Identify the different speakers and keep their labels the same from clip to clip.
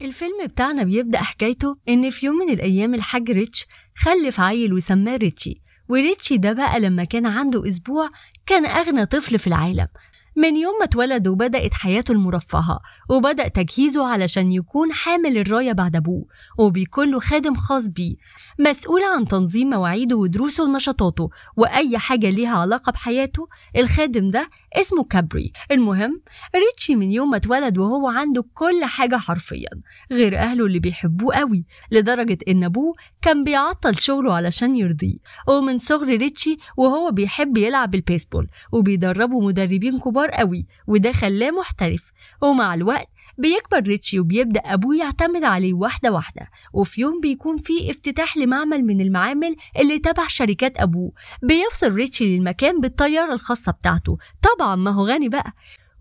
Speaker 1: الفيلم بتاعنا بيبدأ حكايته إن في يوم من الأيام الحاج ريتش خلف عيل وسماه ريتشي، وريتشي ده بقى لما كان عنده أسبوع كان أغنى طفل في العالم. من يوم ما اتولد وبدأت حياته المرفهة، وبدأ تجهيزه علشان يكون حامل الراية بعد أبوه، وبيكون له خادم خاص بيه مسؤول عن تنظيم مواعيده ودروسه ونشاطاته وأي حاجة ليها علاقة بحياته. الخادم ده اسمه كابري. المهم ريتشي من يوم ما اتولد وهو عنده كل حاجة حرفيا غير أهله اللي بيحبوه قوي، لدرجة إن أبوه كان بيعطل شغله علشان يرضيه. ومن صغر ريتشي وهو بيحب يلعب البيسبول وبيدربه مدربين كبار قوي، وده خلاه محترف. ومع الوقت بيكبر ريتشي وبيبدأ أبوه يعتمد عليه واحدة واحدة. وفي يوم بيكون فيه افتتاح لمعمل من المعامل اللي تبع شركات أبوه. بيوصل ريتشي للمكان بالطيارة الخاصة بتاعته، طبعا ما هو غني بقى،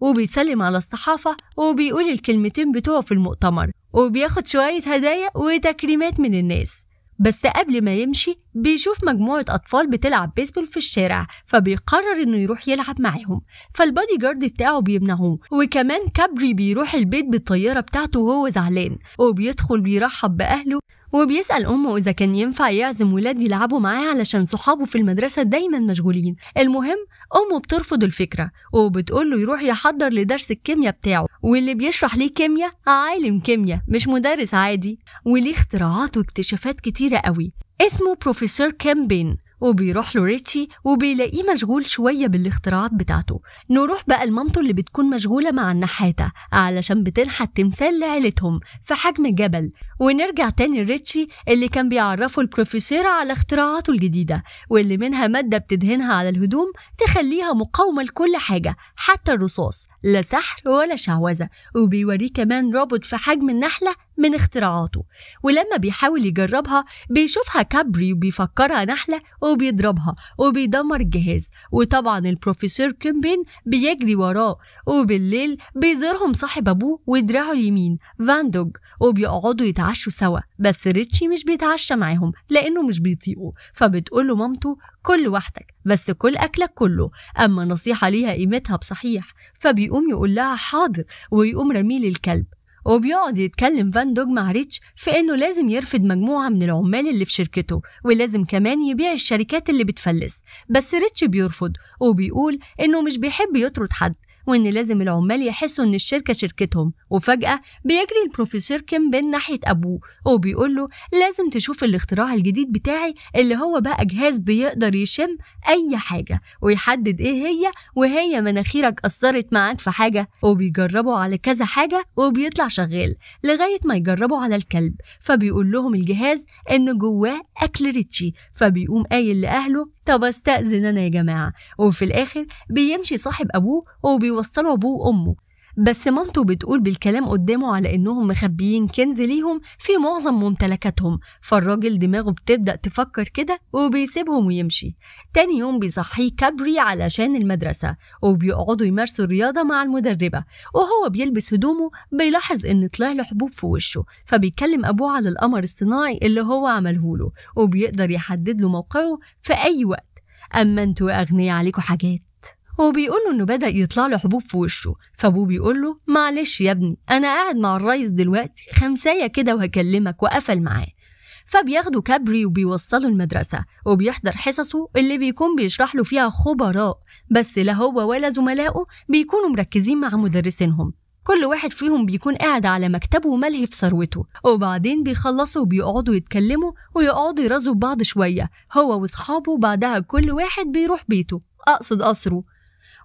Speaker 1: وبيسلم على الصحافة وبيقول الكلمتين بتوعه في المؤتمر، وبياخد شوية هدايا وتكريمات من الناس. بس قبل ما يمشي بيشوف مجموعة أطفال بتلعب بيسبول في الشارع، فبيقرر إنه يروح يلعب معاهم، فالبادي جارد بتاعه بيمنعوه. وكمان كابري بيروح البيت بالطيارة بتاعته وهو زعلان، وبيدخل بيرحب بأهله وبيسأل أمه إذا كان ينفع يعزم ولاد يلعبوا معاه علشان صحابه في المدرسة دايما مشغولين. المهم أمه بترفض الفكرة وبتقول له يروح يحضر لدرس الكيمياء بتاعه، واللي بيشرح ليه كيمياء عالم كيمياء مش مدرس عادي، وليه اختراعات واكتشافات كتيرة قوي، اسمه بروفيسور كامبين. وبيروح له ريتشي وبيلاقيه مشغول شوية بالاختراعات بتاعته. نروح بقى لمامته اللي بتكون مشغولة مع النحاتة علشان بتنحت تمثال لعيلتهم في حجم جبل. ونرجع تاني لريتشي اللي كان بيعرفه البروفيسورة على اختراعاته الجديدة، واللي منها مادة بتدهنها على الهدوم تخليها مقاومة لكل حاجة حتى الرصاص، لا سحر ولا شعوذة. وبيوريه كمان روبوت في حجم النحلة من اختراعاته، ولما بيحاول يجربها بيشوفها كابري وبيفكرها نحلة وبيضربها وبيدمر الجهاز. وطبعا البروفيسور كيمبين بيجري وراه. وبالليل بيزورهم صاحب أبوه ودراعه اليمين فان دوج، وبيقعدوا يتعشوا سوا، بس ريتشي مش بيتعشى معاهم لأنه مش بيطيقه. فبتقول له مامته كل وحدك بس كل أكلك كله، أما نصيحة ليها قيمتها بصحيح. فبيقوم يقول لها حاضر ويقوم رميل الكلب. وبيقعد يتكلم فان دوج مع ريتش في انه لازم يرفد مجموعة من العمال اللي في شركته، ولازم كمان يبيع الشركات اللي بتفلس. بس ريتش بيرفض وبيقول انه مش بيحب يطرد حد، وان لازم العمال يحسوا ان الشركة شركتهم. وفجأة بيجري البروفيسور كيمبين ناحية ابوه وبيقول له لازم تشوف الاختراع الجديد بتاعي اللي هو بقى جهاز بيقدر يشم اي حاجة ويحدد ايه هي، وهي مناخيرك اثرت معاك في حاجة. وبيجربوا على كذا حاجة وبيطلع شغال لغاية ما يجربوا على الكلب. فبيقول لهم الجهاز ان جواه اكل ريتشي، فبيقوم قايل لاهله طب استأذن انا يا جماعة. وفي الاخر بيمشي صاحب ابوه وبيوصله ابوه وامه، بس مامته بتقول بالكلام قدامه على انهم مخبيين كنز ليهم في معظم ممتلكاتهم. فالراجل دماغه بتبدأ تفكر كده وبيسيبهم ويمشي. تاني يوم بيصحيه كابري علشان المدرسة، وبيقعدوا يمارسوا الرياضة مع المدربة. وهو بيلبس هدومه بيلاحظ ان طلع له حبوب في وشه، فبيكلم ابوه على القمر الصناعي اللي هو عمله له، وبيقدر يحدد له موقعه في اي وقت. اما انتوا يا اغنياء عليكوا حاجات. وبيقول له انه بدأ يطلع له حبوب في وشه، فابوه بيقول له معلش يا ابني انا قاعد مع الريس دلوقتي خمسايه كده وهكلمك، وقفل معاه. فبياخدوا كابري وبيوصلوا المدرسة، وبيحضر حصصه اللي بيكون بيشرح له فيها خبراء، بس لا هو ولا زملائه بيكونوا مركزين مع مدرسينهم. كل واحد فيهم بيكون قاعد على مكتبه وملهي في ثروته. وبعدين بيخلصوا وبيقعدوا يتكلموا ويقعدوا يرازوا ببعض شوية هو واصحابه، وبعدها كل واحد بيروح بيته، أقصد قصره.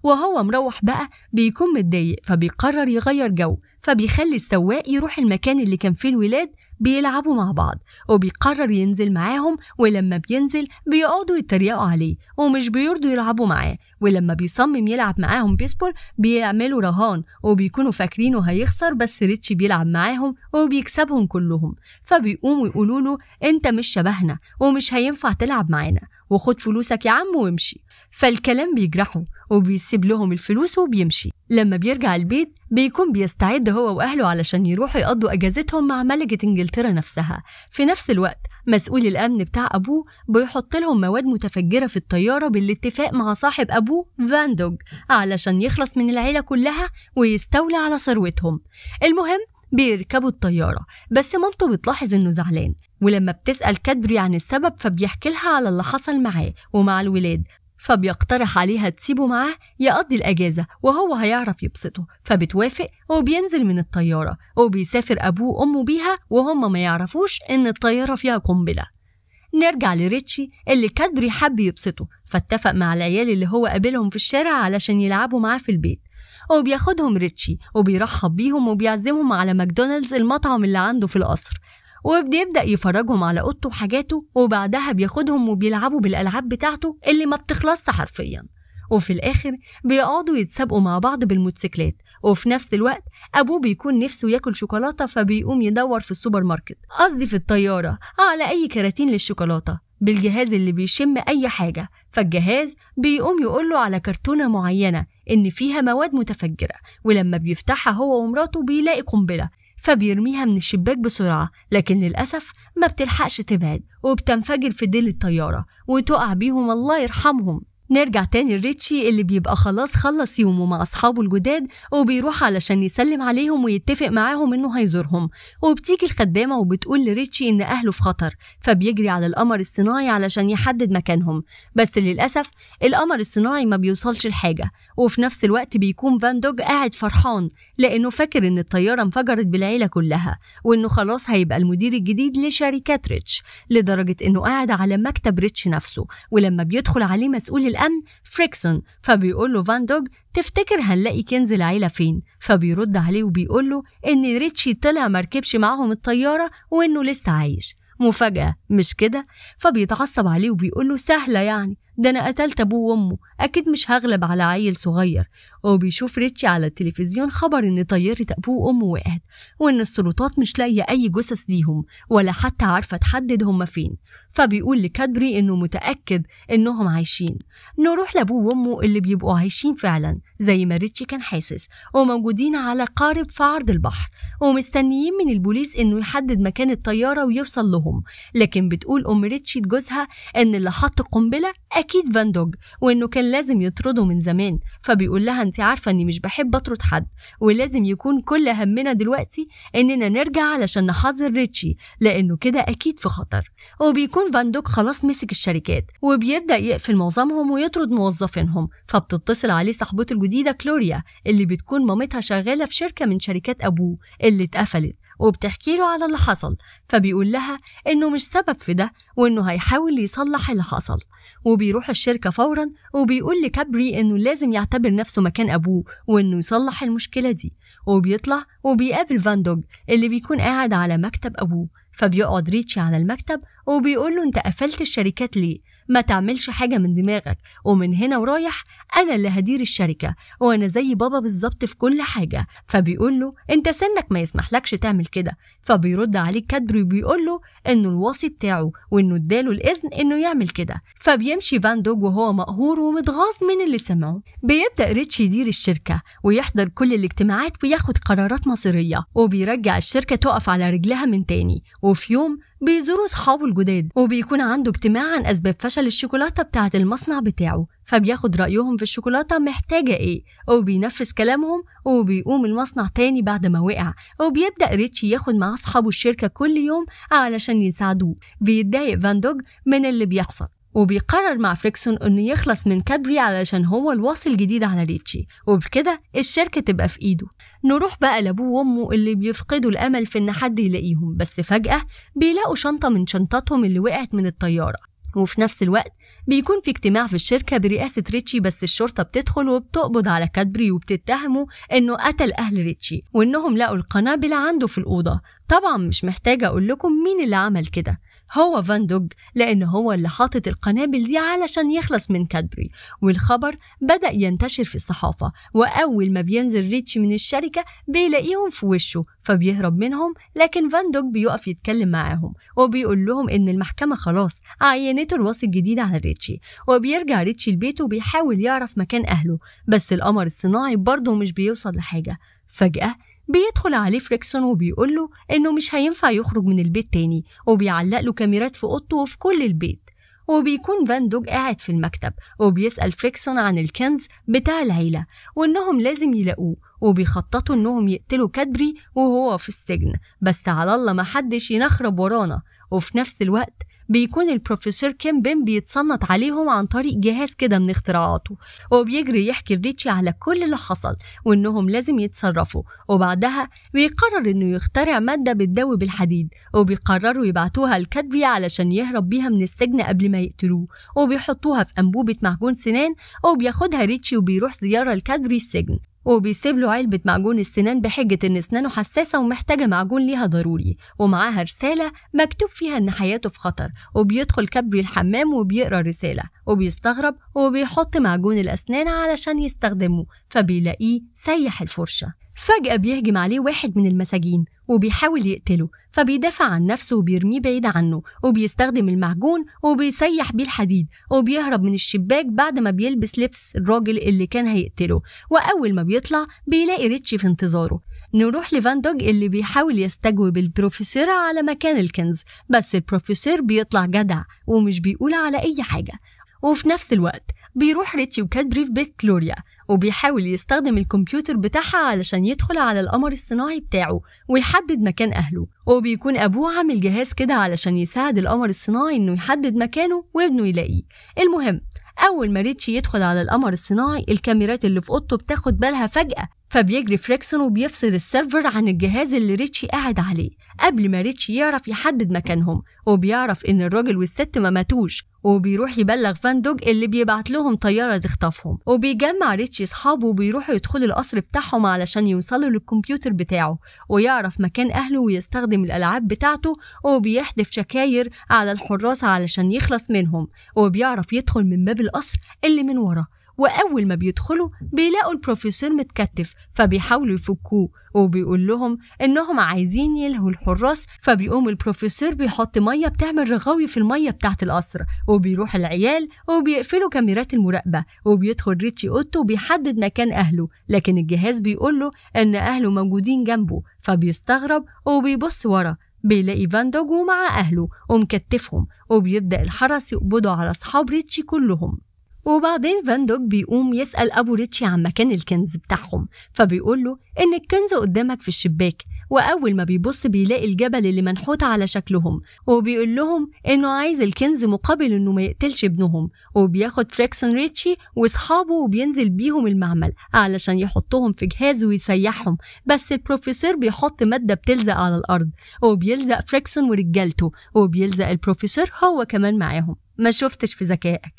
Speaker 1: وهو مروح بقى بيكون متضايق، فبيقرر يغير جو، فبيخلي السواق يروح المكان اللي كان فيه الولاد بيلعبوا مع بعض، وبيقرر ينزل معاهم. ولما بينزل بيقعدوا يتريقوا عليه ومش بيرضوا يلعبوا معاه، ولما بيصمم يلعب معاهم بيسبول بيعملوا رهان وبيكونوا فاكرينه هيخسر، بس ريتشي بيلعب معاهم وبيكسبهم كلهم. فبيقوموا يقولوا له انت مش شبهنا ومش هينفع تلعب معانا، وخد فلوسك يا عم وامشي. فالكلام بيجرحه وبيسيب لهم الفلوس وبيمشي. لما بيرجع البيت بيكون بيستعد هو وأهله علشان يروحوا يقضوا أجازتهم مع ملكة إنجلترا نفسها. في نفس الوقت مسؤول الأمن بتاع أبوه بيحط لهم مواد متفجرة في الطيارة بالاتفاق مع صاحب أبوه فان دوج علشان يخلص من العيلة كلها ويستولى على ثروتهم. المهم بيركبوا الطيارة، بس مامته بتلاحظ إنه زعلان، ولما بتسأل كادبري عن السبب فبيحكي لها على اللي حصل معاه ومع الولاد، فبيقترح عليها تسيبه معاه يقضي الأجازة وهو هيعرف يبسطه، فبتوافق وبينزل من الطيارة وبيسافر أبوه وأمه بيها وهم ما يعرفوش إن الطيارة فيها قنبلة. نرجع لريتشي اللي كادبري حب يبسطه، فاتفق مع العيال اللي هو قابلهم في الشارع علشان يلعبوا معاه في البيت، وبياخدهم ريتشي وبيرحب بيهم وبيعزمهم على ماكدونالدز المطعم اللي عنده في القصر، وبيبدأ يفرجهم على أوضته وحاجاته، وبعدها بياخدهم وبيلعبوا بالألعاب بتاعته اللي ما بتخلصش حرفيا، وفي الآخر بيقعدوا يتسابقوا مع بعض بالموتوسيكلات. وفي نفس الوقت أبوه بيكون نفسه ياكل شوكولاتة، فبيقوم يدور في السوبر ماركت، قصدي في الطيارة، على أي كراتين للشوكولاتة بالجهاز اللي بيشم أي حاجة، فالجهاز بيقوم يقوله على كرتونة معينة إن فيها مواد متفجرة، ولما بيفتحها هو ومراته بيلاقي قنبلة، فبيرميها من الشباك بسرعة، لكن للأسف ما بتلحقش تبعد وبتنفجر في ديل الطيارة وتقع بيهم الله يرحمهم. نرجع تاني لريتشي اللي بيبقى خلاص خلص يومه مع أصحابه الجداد، وبيروح علشان يسلم عليهم ويتفق معاهم إنه هيزورهم، وبتيجي الخدامة وبتقول لريتشي إن أهله في خطر، فبيجري على القمر الصناعي علشان يحدد مكانهم، بس للأسف القمر الصناعي ما بيوصلش لحاجة. وفي نفس الوقت بيكون فان دوج قاعد فرحان لأنه فاكر إن الطيارة انفجرت بالعيلة كلها، وإنه خلاص هيبقى المدير الجديد لشركات ريتش، لدرجة إنه قاعد على مكتب ريتش نفسه. ولما بيدخل عليه مسؤول الأمن فريكسون، فبيقول له فان دوج تفتكر هنلاقي كنز العيلة فين؟ فبيرد عليه وبيقول له إن ريتشي طلع مركبش معاهم الطيارة وإنه لسه عايش. مفاجأة مش كده؟ فبيتعصب عليه وبيقول له سهلة يعني، ده أنا قتلت أبوه وأمه، أكيد مش هغلب على عيل صغير. وبيشوف ريتشي على التلفزيون خبر إن طيارة أبوه وأمه وقعت، وإن السلطات مش لاقية أي جثث ليهم ولا حتى عارفة تحدد هما فين، فبيقول لكادري إنه متأكد إنهم عايشين. نروح لأبوه وأمه اللي بيبقوا عايشين فعلا زي ما ريتشي كان حاسس، وموجودين على قارب في عرض البحر، ومستنيين من البوليس إنه يحدد مكان الطيارة ويوصل لهم. لكن بتقول أم ريتشي لجوزها إن اللي حط قنبلة أكيد فان دوج، وإنه كان لازم يطرده من زمان، فبيقول لها أنت عارفة إني مش بحب أطرد حد، ولازم يكون كل همنا دلوقتي إننا نرجع علشان نحذر ريتشي لأنه كده أكيد في خطر. وبيكون فان دوج خلاص مسك الشركات وبيبدأ يقفل معظمهم ويطرد موظفينهم، فبتتصل عليه صاحبته الجديدة كلوريا اللي بتكون مامتها شغالة في شركة من شركات أبوه اللي اتقفلت، وبتحكي له على اللي حصل، فبيقول لها إنه مش سبب في ده وإنه هيحاول يصلح اللي حصل. وبيروح الشركة فورا وبيقول لكابري إنه لازم يعتبر نفسه مكان أبوه وإنه يصلح المشكلة دي. وبيطلع وبيقابل فان دوج اللي بيكون قاعد على مكتب أبوه، فبيقعد ريتشي على المكتب وبيقول له أنت قفلت الشركات ليه؟ ما تعملش حاجة من دماغك، ومن هنا ورايح أنا اللي هدير الشركة وأنا زي بابا بالظبط في كل حاجة. فبيقول له أنت سنك ما يسمحلكش تعمل كده، فبيرد عليه كادري وبيقول له إنه الوصي بتاعه وإنه اداله الإذن إنه يعمل كده. فبيمشي فان دوج وهو مقهور ومتغاظ من اللي سمعه. بيبدأ ريتشي يدير الشركة ويحضر كل الاجتماعات وياخد قرارات مصيرية، وبيرجع الشركة تقف على رجلها من تاني. وفي يوم بيزوروا أصحابه الجداد وبيكون عنده اجتماع عن أسباب فشل الشوكولاتة بتاعة المصنع بتاعه، فبياخد رأيهم في الشوكولاتة محتاجة إيه وبينفذ كلامهم، وبيقوم المصنع تاني بعد ما وقع. وبيبدأ ريتشي ياخد مع أصحابه الشركة كل يوم علشان يساعدوه. بيتضايق فان دوج من اللي بيحصل وبيقرر مع فريكسون انه يخلص من كابري علشان هو الواصي الجديد على ريتشي، وبكده الشركة تبقى في ايده. نروح بقى لابوه وامه اللي بيفقدوا الامل في ان حد يلاقيهم، بس فجأة بيلاقوا شنطة من شنطتهم اللي وقعت من الطيارة. وفي نفس الوقت بيكون في اجتماع في الشركة برئاسة ريتشي، بس الشرطة بتدخل وبتقبض على كادبري وبتتهمه انه قتل اهل ريتشي وانهم لقوا القنابل عنده في الأوضة. طبعا مش محتاجة اقول لكم مين اللي عمل كده، هو فان دوج، لأن هو اللي حاطط القنابل دي علشان يخلص من كادبري. والخبر بدأ ينتشر في الصحافة، وأول ما بينزل ريتشي من الشركة بيلاقيهم في وشه فبيهرب منهم، لكن فان دوج بيقف يتكلم معاهم وبيقول لهم إن المحكمة خلاص عينته الوصي الجديد على ريتشي. وبيرجع ريتشي لبيته وبيحاول يعرف مكان أهله، بس القمر الصناعي برضه مش بيوصل لحاجة. فجأة بيدخل عليه فريكسون وبيقول له إنه مش هينفع يخرج من البيت تاني، وبيعلق له كاميرات في أوضته وفي كل البيت. وبيكون فان دوج قاعد في المكتب وبيسأل فريكسون عن الكنز بتاع العيلة وإنهم لازم يلاقوه، وبيخططوا إنهم يقتلوا كادبري وهو في السجن، بس على الله ما حدش ينخرب ورانا. وفي نفس الوقت بيكون البروفيسور كيمبين بيتصنت عليهم عن طريق جهاز كده من اختراعاته، وبيجري يحكي لريتشي على كل اللي حصل وإنهم لازم يتصرفوا. وبعدها بيقرر إنه يخترع مادة بتدوب الحديد، وبيقرروا يبعتوها لكادبري علشان يهرب بيها من السجن قبل ما يقتلوه، وبيحطوها في أنبوبة معجون سنان، وبياخدها ريتشي وبيروح زيارة لكادبري السجن، وبيسيب له علبة معجون السنان بحجة إن أسنانه حساسة ومحتاجة معجون ليها ضروري، ومعاها رسالة مكتوب فيها إن حياته في خطر. وبيدخل كابري الحمام وبيقرأ الرسالة وبيستغرب وبيحط معجون الأسنان علشان يستخدمه، فبيلاقيه سيح الفرشة. فجأة بيهجم عليه واحد من المساجين وبيحاول يقتله، فبيدافع عن نفسه وبيرميه بعيد عنه، وبيستخدم المعجون وبيسيح بيه الحديد، وبيهرب من الشباك بعد ما بيلبس لبس الراجل اللي كان هيقتله. وأول ما بيطلع بيلاقي ريتشي في انتظاره. نروح لفان دوج اللي بيحاول يستجوب البروفيسور على مكان الكنز، بس البروفيسور بيطلع جدع ومش بيقول على أي حاجة. وفي نفس الوقت بيروح ريتشي وكادبري في بيت كلوريا، وبيحاول يستخدم الكمبيوتر بتاعها علشان يدخل على القمر الصناعي بتاعه ويحدد مكان أهله. وبيكون أبوه عامل جهاز كده علشان يساعد القمر الصناعي إنه يحدد مكانه وابنه يلاقيه. المهم أول ما ريتشي يدخل على القمر الصناعي الكاميرات اللي في أوضته بتاخد بالها فجأة، فبيجري فريكسون وبيفصل ال server عن الجهاز اللي ريتشي قاعد عليه قبل ما ريتشي يعرف يحدد مكانهم، وبيعرف إن الراجل والست ما ماتوش، وبيروح يبلغ فان دوج اللي بيبعت لهم طيارة تخطفهم. وبيجمع ريتشي أصحابه وبيروحوا يدخلوا القصر بتاعهم علشان يوصلوا للكمبيوتر بتاعه ويعرف مكان أهله ويستخدم الألعاب بتاعته، وبيحدف شكاير على الحراس علشان يخلص منهم، وبيعرف يدخل من باب القصر اللي من ورا. وأول ما بيدخلوا بيلاقوا البروفيسور متكتف، فبيحاولوا يفكوه، وبيقول لهم إنهم عايزين يلهوا الحراس، فبيقوم البروفيسور بيحط مية بتعمل رغاوي في المية بتاعت القصر، وبيروح العيال وبيقفلوا كاميرات المراقبة، وبيدخل ريتشي أوضته وبيحدد مكان أهله، لكن الجهاز بيقول له إن أهله موجودين جنبه، فبيستغرب وبيبص ورا بيلاقي فان دوج ومع أهله ومكتفهم، وبيبدأ الحرس يقبضوا على أصحاب ريتشي كلهم. وبعدين فان دوج بيقوم يسأل أبو ريتشي عن مكان الكنز بتاعهم، فبيقول له إن الكنز قدامك في الشباك، وأول ما بيبص بيلاقي الجبل اللي منحوت على شكلهم، وبيقول لهم إنه عايز الكنز مقابل إنه ما يقتلش ابنهم. وبياخد فريكسون ريتشي وأصحابه وبينزل بيهم المعمل علشان يحطهم في جهاز ويسيحهم، بس البروفيسور بيحط مادة بتلزق على الأرض، وبيلزق فريكسون ورجالته، وبيلزق البروفيسور هو كمان معاهم. ما شفتش في ذكائك.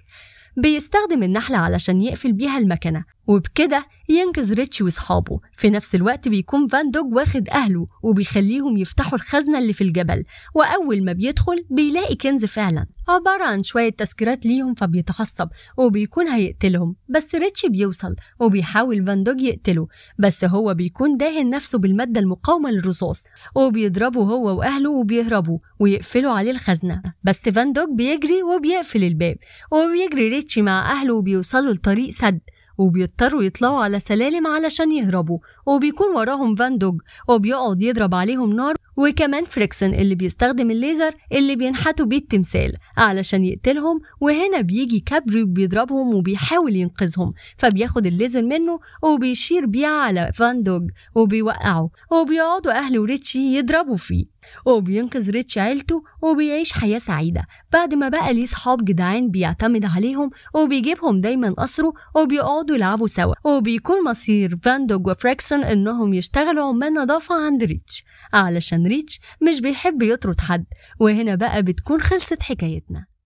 Speaker 1: بيستخدم النحلة علشان يقفل بيها المكنة، وبكده ينقذ ريتشي واصحابه. في نفس الوقت بيكون فان دوج واخد أهله وبيخليهم يفتحوا الخزنة اللي في الجبل، وأول ما بيدخل بيلاقي كنز فعلا عبارة عن شوية تذكيرات ليهم، فبيتعصب وبيكون هيقتلهم، بس ريتشي بيوصل وبيحاول فان دوج يقتله، بس هو بيكون داهن نفسه بالمادة المقاومة للرصاص، وبيضربه هو وأهله وبيهربوا ويقفلوا عليه الخزنة، بس فان دوج بيجري وبيقفل الباب، وبيجري ريتشي مع أهله وبيوصلوا لطريق سد، وبيضطروا يطلعوا على سلالم علشان يهربوا، وبيكون وراهم فان دوج وبيقعد يضرب عليهم نار، وكمان فريكسون اللي بيستخدم الليزر اللي بينحتوا بيه التمثال علشان يقتلهم. وهنا بيجي كابري وبيضربهم وبيحاول ينقذهم، فبياخد الليزر منه وبيشير بيه على فان دوج وبيوقعه، وبيقعدوا أهله ريتشي يضربوا فيه، وبينقذ ريتشي عيلته وبيعيش حياة سعيدة بعد ما بقى ليه صحاب جدعان بيعتمد عليهم وبيجيبهم دايما قصره وبيقعدوا يلعبوا سوا. وبيكون مصير فان دوج وفريكسون انهم يشتغلوا عمال نظافة عند ريتش علشان ريتش مش بيحب يطرد حد. وهنا بقى بتكون خلصت حكايتنا.